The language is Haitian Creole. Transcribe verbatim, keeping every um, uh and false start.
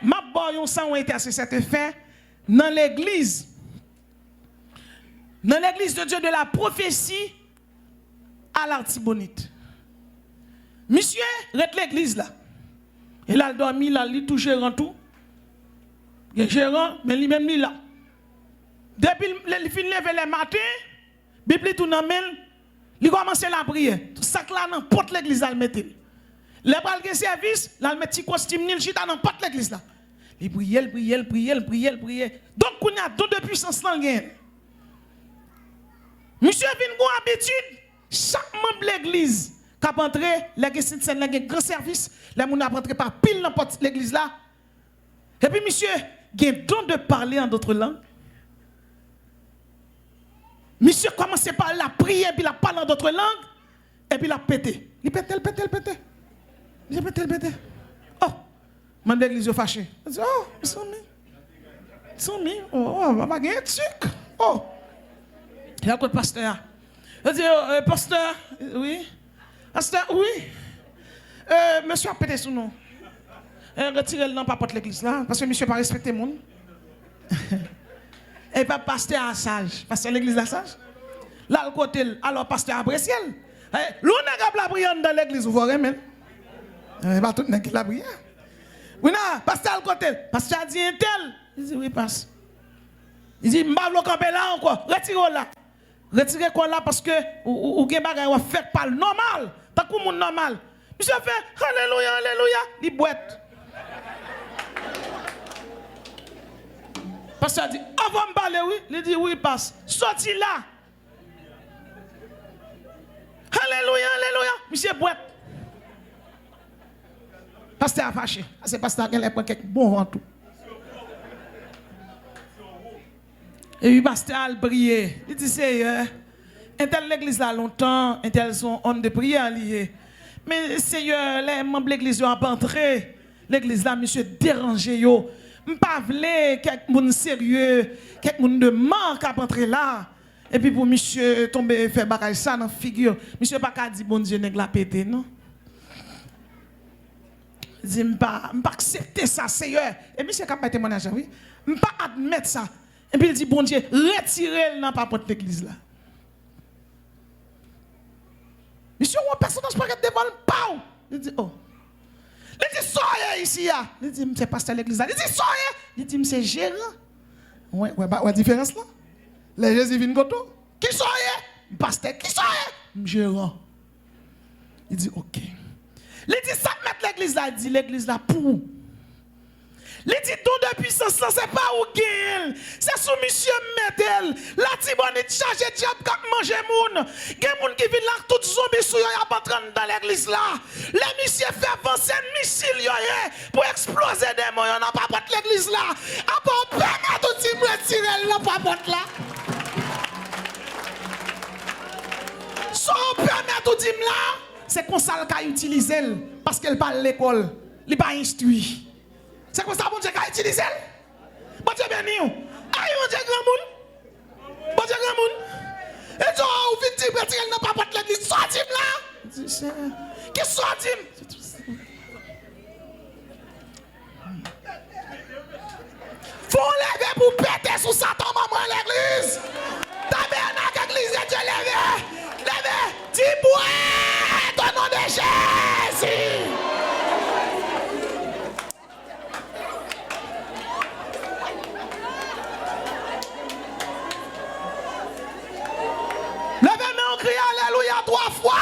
M ap ba w yon sa yon entèsesè te fè nan legliz. Nan legliz de Dieu de la prophétie à l'Artibonite. Misye ret legliz la. E l al dòmi, l al li tou jeran tou. Gen jeran, men li menm li la. Depi l, li fin leve lè maten, Bib li tou nan men l, li kòmanse lapriyè. Sa k la nan pòt legliz la, l mete l. Lè pral gen sèvis, l al met ti kostim ni, l chita nan pòt legliz la. Li priye, l priye, l priye, l priye, l priye. Donk, kounye a, don de pwisans lan, l genyen l. Misye vin gon abitid, chak manm legliz k ap antre, lè gen sentsèn, lè gen gran sèvis, lè moun ap antre pa pil nan pòt legliz la, epi misye gen don de parler en d'autres langues. Misye kòmanse pa la priye, epi l ap pale en d'autres langues, epi l ap pete. Li pete, l pete, l pete. Misye pete, l pete. Oh! Manm legliz yo fache. Yo di, oh, mezanmi. Mezanmi, oh, oh, pa gen etik. Oh! Yo al kot pastè a. Yo di, oh, eh, pastè, wi. Pastè, wi. Eh, mesye ap pete sou nou. Eh, retire l nan papòt legliz la, paske misye pa respekte moun. E pa pastè a saj. Pastè legliz la saj. L al kote l, alò pastè a apresye l. Eh, lè yon nèg ap lapriyè anndan legliz, ou fò renmen l. Eh, e pa tout nèg ki lapriyè. Wi, nan, pastè al kote l. Pastè a di entèl. Li di, wi, pas. Li di, m pa vle w kanpe la ankò. Retire w la. Retire kò w la paske ou, ou, ou gen bagay w ap fè k pa nòmal. Tankou moun nòmal. Misye fè, alelouya, alelouya. Li bwèt. Pastè a di, anvan m pale, wi. Li di, wi, pas. Soti la. Alelouya, alelouya. Misye bwèt. Pastè a fache. Ase pastè a genlè pran kèk bon van tou. Epi pastè a al priye. Li di, Seyè, entèl legliz la lontan, entèl se yon òm de priyè li ye. Men Seyè, lè manm legliz yo ap antre legliz la, misye deranje yo. M pa vle kèk moun serye, kèk moun de mak ap antre la. Epi pou misye tonbe fè bagay sa nan figi. Misye pa ka di Bondye nèg la pete, non. Di, m pa, m pa aksepte sa, Seyè. E misye k ap bay temwayaj la, wi. M pa admèt sa. Epi l di, Bondye, retire l nan papòt legliz la. Misye wè yon pèsonaj parèt devan l, paw! Li di, oh. Li di, sa w ye isi a? Li di, m se pastè legliz la. Li di, sa w ye? Li di, m se jeran. Wè, wè, wè diferans lan? Lè Jezi vin kote w, kisa w ye? M pastè. Kisa w ye? M jeran. Li di, oke. Li di, sa k mèt legliz la? Li di, legliz la pou ou. Li di, don de pwisans lan, se pa ou genyen l. Se sou misye m mete l. Latibonit chaje dyab k ap manje moun. Gen moun ki vin la ak tout zonbi sou yo, y ap antre anndan legliz la. Lè misye fè van, se misil yo ye pou eksploze demon yo nan papòt legliz la. Apa w pèmèt ou di m retire l nan papòt la? Sa w pèmèt ou di m la, se konsa l ka itilize l, paske l pa al lekòl, li pa enstwi. Se konsa Bondye ka itilize l. Bondye beni w. Ay, Bondye granmoun. Bondye granmoun. E di w, ou vin di m retire l nan papòt legliz. Sa w di m la? Di, Senyè, kisa w di m? Fò w leve pou w pete sou Satan manman legliz. Tabènak Egliz de Dye, leve. Leve. Di bwèt o non de Jezi. Leve men w, kriye alelouya twa fwa,